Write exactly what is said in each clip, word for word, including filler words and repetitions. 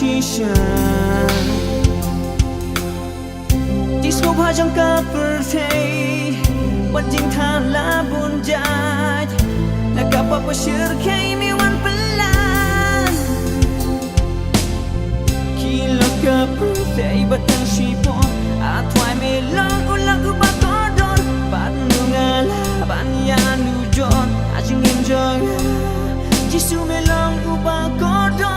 shisha. Jingsngewbha jong ka pyrthei bad jingthala bun jait, na ka pop shyrkhei me wan pynlong. Ki long ka pyrthei bad tang shipor, A Trai me long u lok uba kordor, bad ngi nga lah ban ïanujor ha jingim jong nga. Jisu me long uba kordor.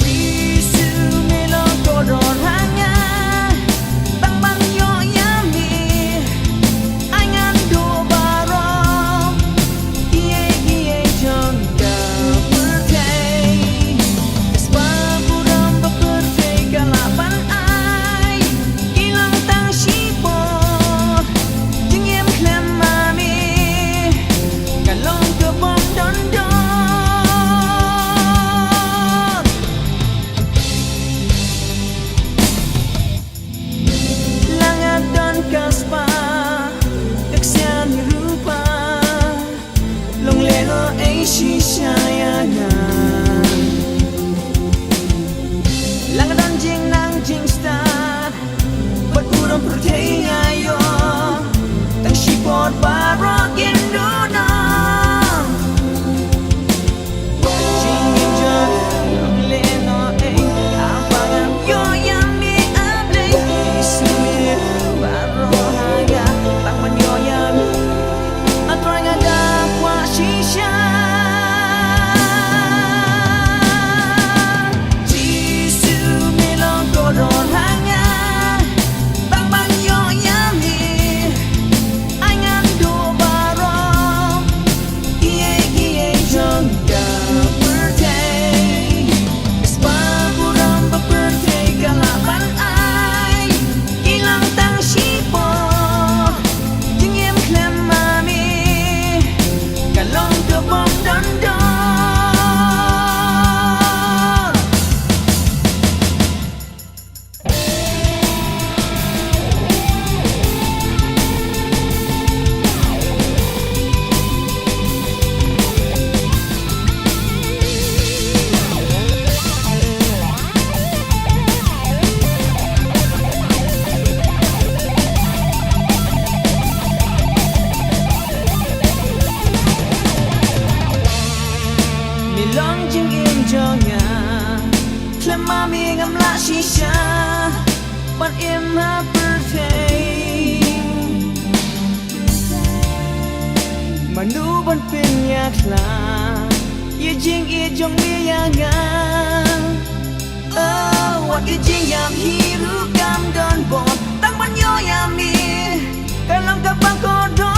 Jisu me long kordor ha nga, tang ban ïoh ïa me. Ai ngan duh baroh kiei kiei jong ka pyrthei. Ka spah burom ba pyrthei ka lah ban ai, ki long tang shipor. Jingim khlem ma me ka long kaba ym don dor. La nga don ka spah, ka ksiar ne rupa, long lehnohei shisha ïa nga. La nga don jingnang jingstad bad burom pyrthei nga ïoh, tang shipor baroh kin duh noh. Jingim jong nga long lehnohei haba ngan ïoh ïa me, A Blei. Jisu me long baroh ha nga, tang ban ïoh ïa me. A Trai nga da kwah shisha. Jisu me long kordor ha nga, tang ban ïoh ïa me. Ai ngan duh baroh kiei kiei jong ka pyrthei. Ka spah burom ba pyrthei ka lah ban ai, ki long tang shipor. Jingim khlem ma me ka long kaba ym don dor. Me long jingim jong nga, khlem ma me ngam lah shisha ban im ha pyrthei. Mano ban pynïakhlad ïa jingïeit jong me ïa nga? Oh, wat ki jingïap hi ruh kam don bor, tang ban ïoh ïa me ka long kaba kordor.